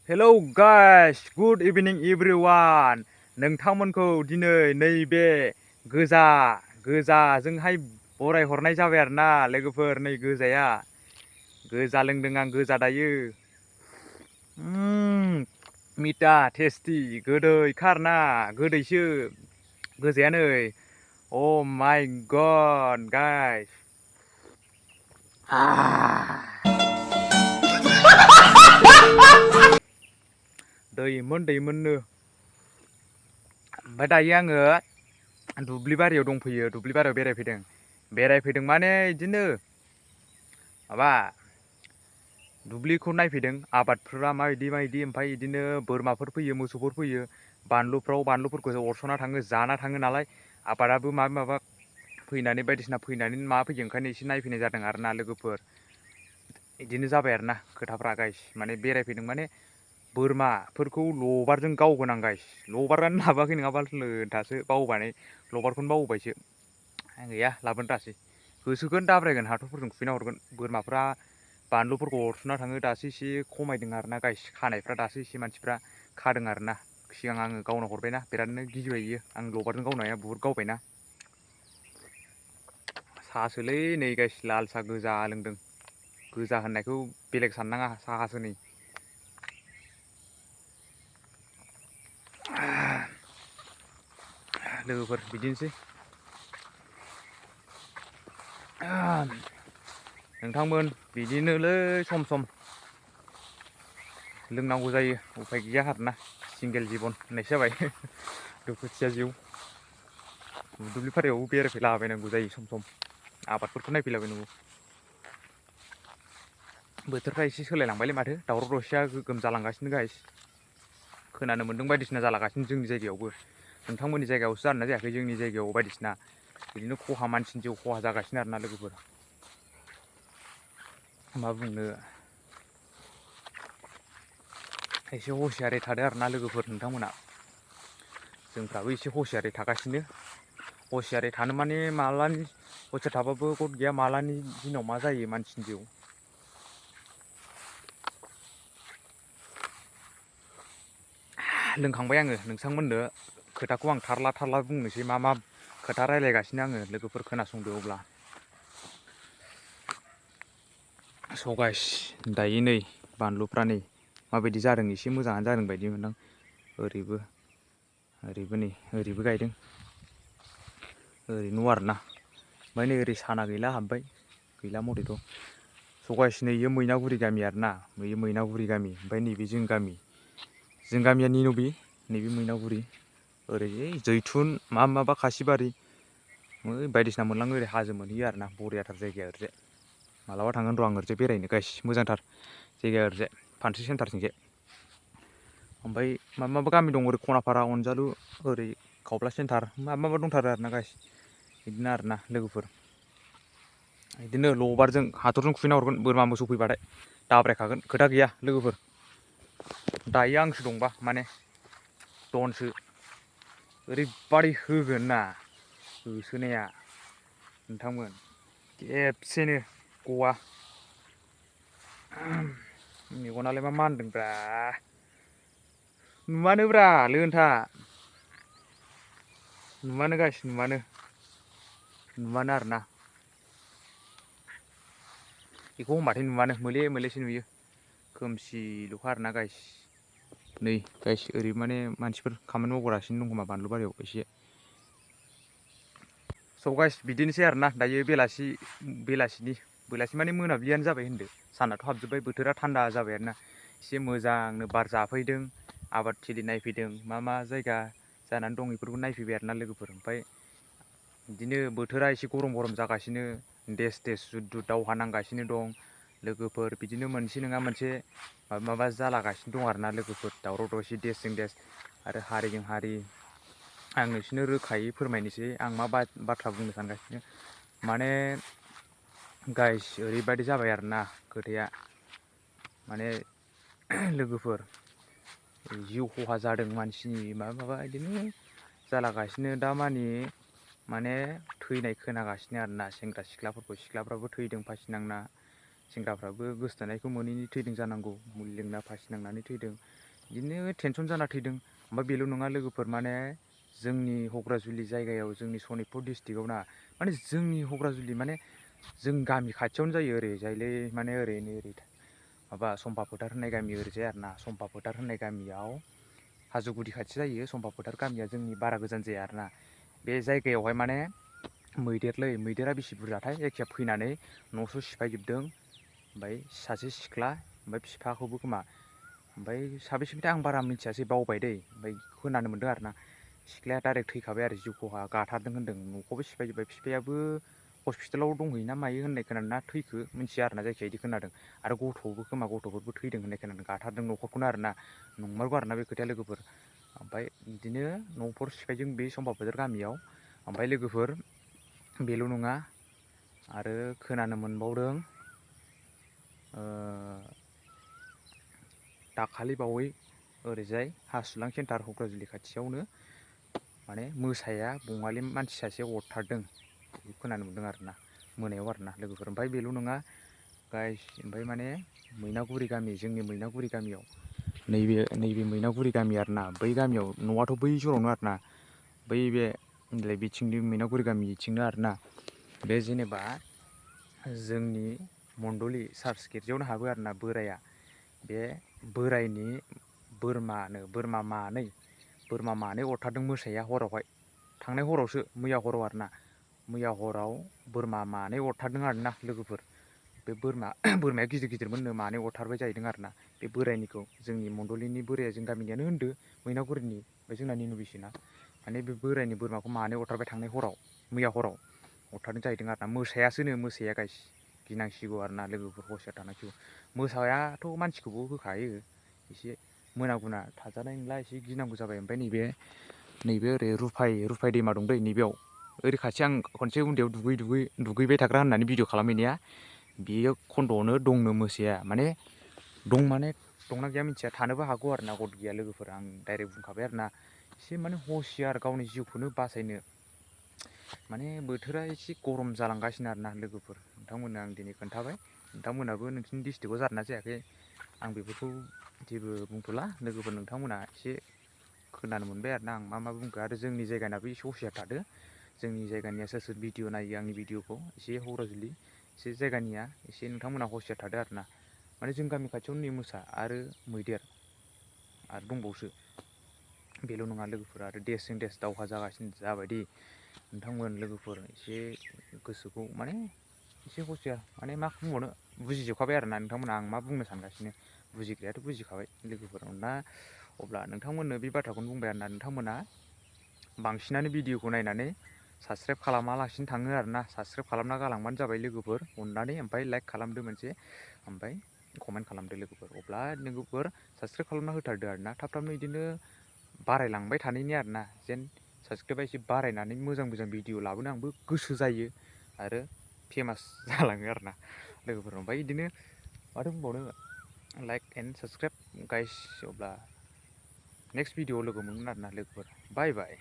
Hello guys good इभिनिं everyone नोंथांमोनखौ दिनै नैबे गोजाजोंहाय बरायहरनाय जाबाय आरोना लोगोफोर। नै गोजा लोंदों आं गोजा दायो। मिथा टेस्टि गोदैखार ना गोदैसो गोजाया नै। अ माइ गड गाइस दैमोननो। ओमफ्राय दायो आङो दुब्लि बारियाव दंफैयो। दुब्लि बारियाव बेरायफैदों माने बिदिनो माबा दुब्लिखौ नायफैदों। आबादफोरा माबायदि ओमफ्राय बिदिनो बोरमाफोर फैयो मोसौफोर फैयो। बानलुफोरखौ अरस'ना थाङो जाना थाङो नालाय। आबादाबो माबा फैनानै बायदिसिना फैनानै माबा फैयो ओंखायनो एसे नायफैनाय जादों आरो ना लोगोफोर। बिदिनो जाबाय आरो ना खोथाफ्रा गाइस। माने बेरायफैदों माने बोरमाफोरखौ लबारजों गावगोन आं गाइस। लबारानो लाबोआखै नङाबा दासो बावबाय लबारखौनो बावबोबायसो। गैया लाबोनो रोङासै। होसोगोन दाब्रायगोन हाथरफोरजों खुबैना हरगोन। बोरमाफ्रा बानलुफोरखौ अरस'ना थाङो दासो एसे खमायदों आरो ना गाइस। खानायफ्रा दासो एसे मानसिफ्रा खादों आरो ना। सिगां आङो गावनो हरबायना बिरादनो गिबाय बियो। आं लबारजों गावनाया बुहुद गावबायना। साहासोलै नै गाइस लाल साहा गोजा लोंदों। गोजा होननायखौ बेलेग साननाङा साहासो नै। लोगोफोर बिदिनोसै। नोंथांमोन बिदिनोलै सम लोंनांगौ जायो उफाय गैया आरोना। सिंगेल जिबन होननायसो जाबाय। दुखुथिया जिउ। दुब्लि बारियावबो बेरायफैलाबायनांगौ जायो सम आबादफोरखौ नायफैलाबायनांगौ। बोथोरफ्रा एसे सोलायलांबायलै माथो दावराव दावसिया गोगोम जालांगासिनो गाइस। खोनानो मोन्दों बायदिसिना जालागासिनो जोंनि जायगायावबो। नोंथांमोननि जायगायावसो जादोंना जायाखै? जोंनि जायगायाव बायदिसिना बिदिनो मानसिनि जिउ खहा जागासिनो आरोना लोगोफोर। मा बुंनो एसे हुसियारै थादो आरोना लोगोफोर नोंथांमोना। जोंफ्राबो एसे हुसियारै थागासिनो। हुसियारै थानो माने मालानि हुसियार थाबाबो गद गैया मालानि दिनाव मा जायो मानसिनि जिउ। लोंखांबाय आङो। नोंथांमोननो खोथाखौ आं थारला बुंनोसै मा खोथा रायलायगासिनो आङो लोगोफोर खोनासंदो अब्ला। स' गाइस दायो नै बानलुफ्रा नै माबायदि जादों एसे मोजाङानो जादों बायदि मोनदां। ओरैबो गायदों। ओरैनो आरोना। ओमफ्राय नै ओरै साना गैला हाबबाय गैला मथेथ'। स' गाइस नैयो मैनागुरि गामि आरोना। नैयो मैनागुरि गामि ओमफ्राय नैबे जों गामि। जों गामिया निनबि नैबे मैनागुरि। ओरै जैथुन माबा खासिबारि बायदिसिना मोनलाङो। ओरै हाजो मोनहैयो आरोना बरियाथार जायगाया ओरैजाय। मालाबा थांगोन र' आं ओरैजाय बेरायनो गाइस मोजांथार जायगाया ओरैजाय फानसि सेन्टारथिंजाय। ओमफ्राय माबा गामि दं ओरै खनाफारा अनजालु ओरै खावब्ला सेन्टार माबा दंथारो आरोना गाइस। बिदिनो आरोना लोगोफोर। बिदिनो लबारजों हाथरजों खुबैना हरगोन बोरमा मोसौ फैबाथाय दाब्रायखागोन खोथा गैया लोगोफोर। दायो आंसो दंबा माने दनसो ओरैबादि होगोन ना होसोनाया नोंथांमोन खेबसेनो गवा। मेगनालाय मा मानदोंब्रा नुवानोब्रा लोनथा नुवानो गाइस नुवानो आरोना। बेखौ होनबाथाय नुवानो मोले-मोलेसो नुयो। खोमसिलुखा आरोना गाइस। नै गाइस ओरै माने मानसिफोर खामानि मावगासिनो दं खोमा बानलु बारियाव एसे। स' गाइस बिदिनोसै आरोना दायो बेलासि माने मोनाब्लियानो जाबाय होनदो। सानाथ' हाबजोब्बाय बोथोरा थान्दा जाबाय आरोना। एसे मोजांनो बार जाफैदों। आबादथिलि नायफैदों मा जायगा जानानै दं बेफोरखौ नायफैबाय आरोना लोगोफोर। ओमफ्राय बिदिनो बोथोरा एसे गरम जागासिनो देस जुद दावहा नांगासिनो दं लोगोफोर। बिदिनो मोनसे नङा मोनसे माबा जालागासिनो दं आरोना लोगोफोर। दावराव दावसि देसजों देस आरो हारिजों हारि। आं नोंसोरनो रोखायै फोरमायनोसै आं मा बाथ्रा बुंनो सानगासिनो। माने गाइस ओरैबायदि जाबाय आरोना खोथाया माने लोगोफोर जिउ खहा जादों मानसिनि माबा बिदिनो जालागासिनो दामानि माने थैनाय खोनागासिनो आरोना। सेंग्रा सिख्लाफोरखौ सिख्लाफ्राबो थैदों फासि नांना सेंग्राफ्राबो गोसथोनायखौ मोनैनि थैदों जानांगौ, मुलि लोंना फासि नांनानै थैदों, बिदिनो टेनसन जाना थैदों। ओमफ्राय बेल' नङा लोगोफोर, माने जोंनि हग्राजुलि जायगायाव, जोंनि सनितपुर डिस्ट्रिक्टआव ना, माने जोंनि हग्राजुलि माने जों गामि खाथियावनो जायो ओरैजायलै, माने ओरै माबा सम्पा फोथार होननाय गामि ओरैजाय आरोना, सम्पा फोथार होननाय गामियाव हाजो गुदि खाथि जायो सम्पा फोथार गामिया, जोंनि बारा गोजान जाया आरोना। बे जायगायावहाय माने मैदेरा बेसे बुरजाथाय, जायखिया फैनानै न'स' सिफायजोबदों। ओमफ्राय सासे सिख्ला, ओमफ्राय बिफाखौबो खोमा, ओमफ्राय साबेसेमोनथाय आं बारा मिथियासै, बावबाय दै। ओमफ्राय खोनानो मोन्दों आरोना, सिख्लाया डाइरेक्ट थैखाबाय आरो, जिउ खहा गाथारदों होन्दों, न'खौबो सिफायजोब्बाय। बिफायाबो हस्पिटालाव दंहैयो ना मायो होननाय खोनादों, ना थैखो मिथिया आरोना, जायखिया बिदि खोनादों। आरो गथ'बो खोमा, गथ'फोरबो थैदों होननाय खोनादों, गाथारदों न'खरखौनो आरोना। नंमारगौ आरोना बे खोथाया लोगोफोर। ओमफ्राय बिदिनो न'फोर सिफायदों बे सम्पा फोथार गामियाव। ओमफ्राय लोगोफोर बेल' नङा, आरो खोनानो मोनबावदों दाखालि बावै ओरैजाय हासुलां सेन्टार हग्राजुलि खाथियावनो माने मोसाया बङालि मानसि सासे अरथारदों, बेखौ खोनानो मोन्दों आरोना, मोनायाव आरोना लोगोफोर। ओमफ्राय बेल' नङा गाइस, ओमफ्राय माने मैनागुरि गामि, जोंनि मैनागुरि गामियाव, नैबे मैनागुरि गामि आरोना, बै गामियाव न'आथ' बै जरावनो आरोना, बै बे बिथिंनि मैनागुरि गामि बिथिंनो आरोना। बे जेनेबा जोंनि मण्डलि चार्च गिर्जायावनो हाबो आरोना बोराया। बे बोरायनि बोरमा मानै अरथारदों मोसाया हरावहाय, थांनाय हरावसो, मैया हराव आरोना, मैया हराव बोरमा मानै अरथारदों आरोना लोगोफोर। बे बोरमाया गिदिर गिदिरमोननो, मानै अरथारबाय जाहैदों आरोना बे बोरायनिखौ। जोंनि मण्डलिनि बोराया, जों गामिनियानो होनदो, मैनागुरिनि, ओमफ्राय जोंना निनु बिसिना, माने बे बोरायनि बोरमाखौ मानै अरथारबाय थांनाय हराव, मैया हराव अरथारदों जाहैदों आरोना। मोसाया गाइस, गिनांसिगौ आरोना लोगोफोर, हसियार थानांसिगौ। मोसायाथ' मानसिखौबो होखायो, एसे मोना गुना थाजानाय नंला, एसे गिनांगौ जाबाय। ओमफ्राय नैबे ओरै रुफाय दैमा दं दै, नैबेयाव ओरै खाथि, आं खनसे उन्दैयाव दुगैबाय थाग्रा होननानै भिडिअ खालामहैनाया, बेयो खन्द'आवनो दंनो मोसाया। माने दंना गैया मिथिया, थानोबो हागौ आरोना, गद गैया लोगोफोर, आं डाइरेक्ट बुंखाबाय आरोना। एसे माने हसियार, गावनि जिउखौनो बासायनो, माने बोथोरा एसे गरम जालांगासिनो आरोना लोगोफोर। नोंथांमोननो आं दिनै खोन्थाबाय, नोंथांमोनाबो नोंसिनि डिस्ट्रिक्टआव जादोंना जायाखै आं बेफोरखौ जेबो बुंथ'ला लोगोफोर, नोंथांमोना एसे खोनानो मोनबाय आरोना आं मा बुंखो। आरो जोंनि जायगानाबो एसे हसियार थादो, जोंनि जायगानिया सोर सोर भिडिअ नायो आंनि भिडिअखौ, एसे हग्राजुलि एसे जायगानिया, एसे नोंथांमोना हसियार थादो आरोना। माने जों गामि खाथियावनो नै मोसा आरो मैदेर आरो दंबावोसो, बेल' नङा लोगोफोर। आरो देशजों देश दावहा जागासिनो जाबायदि, नोंथांमोन लोगोफोर एसे गोसोखौ माने एसे हसियार, माने मा बुंबावनो, बुजिजोबखाबाय आरोना नोंथांमोना आं मा बुंनो सानगासिनो, बुजिग्रायाथ' बुजिखाबाय लोगोफोर। अब्ला नोंथांमोननो बे बाथ्राखौनो बुंबाय आरोना, नोंथांमोना बांसिनानो भिडिअखौ नायनानै साबसक्राइब खालामालासिनो थाङो आरोना। साबसक्राइब खालामना गालांबानो जाबाय लोगोफोर अननानै, ओमफ्राय लाइक खालामदो मोनसे, ओमफ्राय कमेन्ट खालामदो लोगोफोर। अब्ला लोगोफोर साबसक्राइब खालामना होथारदो आरोना, थाब थाबनो बिदिनो बारायलांबाय थानायनि आरोना, जेन साबसक्राइबा एसे बारायनानै मोजां भिडिअ लाबोनो आंबो गोसो जायो, आरो फेमास जालाङो आरोना लोगोफोर। ओमफ्राय बिदिनो माथो बुंबावनो, लाइक एन्ड साबसक्राइब गाइस। अब्ला नेक्स्ट भिडिअआव लोगो मोनगोन आरोना लोगोफोर, बाय बाय।